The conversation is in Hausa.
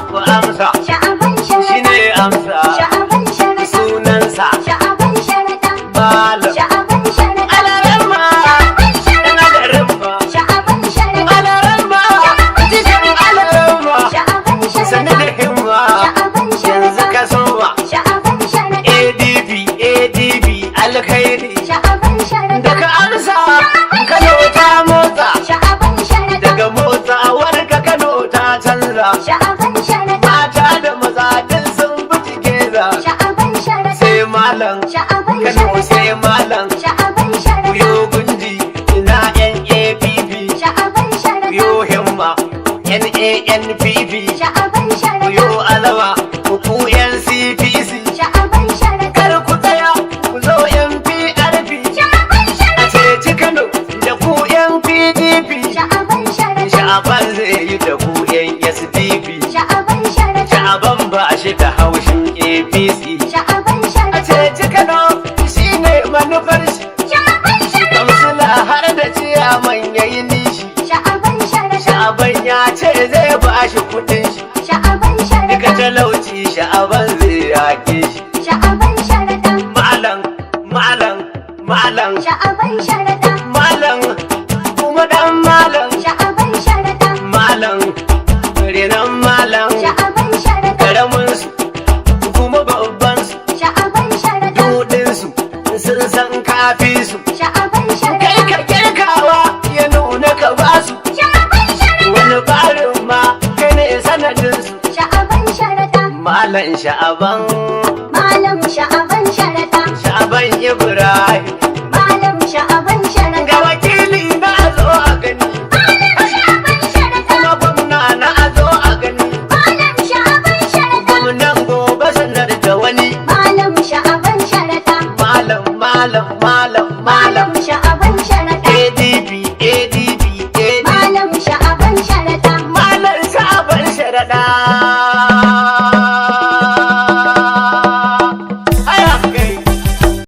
Ku amsa. Sha'aban Shi Sharaɗa. ne amsa. Sha'aban Sharaɗa. Sunansa. Sha'aban Sharaɗa. Malam. Sha'aban Sharaɗa. Alaramma. Sha'aban Sharaɗa. Alaramma. Sha'aban Sharaɗa. Alaramma. Jikin alaramma. Sha'aban Sani da Sharaɗa. himma. Sha'aban Yanzu Sharaɗa. ka soma. Sha'aban Sharaɗa. ADP, ADP, alkhairi. Sha'aban Sharaɗa. Daga amsa, Kano ta motsa. Sha'aban Sharaɗa. Daga motsawar ka Kano ta canza. Sha'aban Sharaɗa. Mata da maza duk sun bi together. Sha'aban Sharaɗa. Sai malam, Sha'aban Kano Sharaɗa. sai malam. Sha'aban Sharaɗa. Yo gunji, ina NAPP. Sha'aban Sharaɗa. Yo himma, NANPP. Sha'aban Sharaɗa. Yo alama, ku NCPC. Sha'aban Sharaɗa. Kar ku tsaya, ku zo NPRP. Sha'aban A Sharaɗa. ceci Kano da ku yan PDP. Sha'aban Sharaɗa. Sha'aban zai yi da ku yan SDP. Sha'aban Sharaɗa. Sha'aban ba shi da haushin APC. Sha'aban A Sharaɗa. ceci Kano shi ne manufar shi. Sha'aban Sharaɗa. Kamsila har da ciyaman ya yi nishi. Sha'aban Sharaɗa. Sha'aban ya ce zai ba shi kudin shi. Sha'aban Duka Sharaɗa. talauci sha'aban zai yaƙe shi. Sha'aban Sharaɗa. Malam, malam, malam, Sha'aban Sharaɗa. malam, kuma dan malam, Sha'aban Sharaɗa. malam, renon malam. Sha'aban Sharaɗa. Karamin su kuma babban su Sha'aban Sharaɗa. dudin su sun san kafi su Sha'aban kai Sharaɗa. ka kirkawa ya nuna ka basu Sha'aban Sharaɗa. wani barin ma kai ne sanadin su. Sha'aban Sharaɗa. Malam Sha'aban. Malam Sha'aban Sharaɗa. Sha'aban Ibrahim. Malam Sha'aban Sharaɗa. Ga wakili na a zo a gani. Malam Sha'aban Sharaɗa. Kuma gwamna na a zo a gani. Malam Sha'aban Sharaɗa. Gwamnan gobe sanar da wani. Malam Sha'aban Sharaɗa. Malam, malam, malam, malam. Malam Sha'aban Sharaɗa. ADP, ADP, ADP. Malam Sha'aban Sharaɗa. Malam Sha'aban Sharaɗa.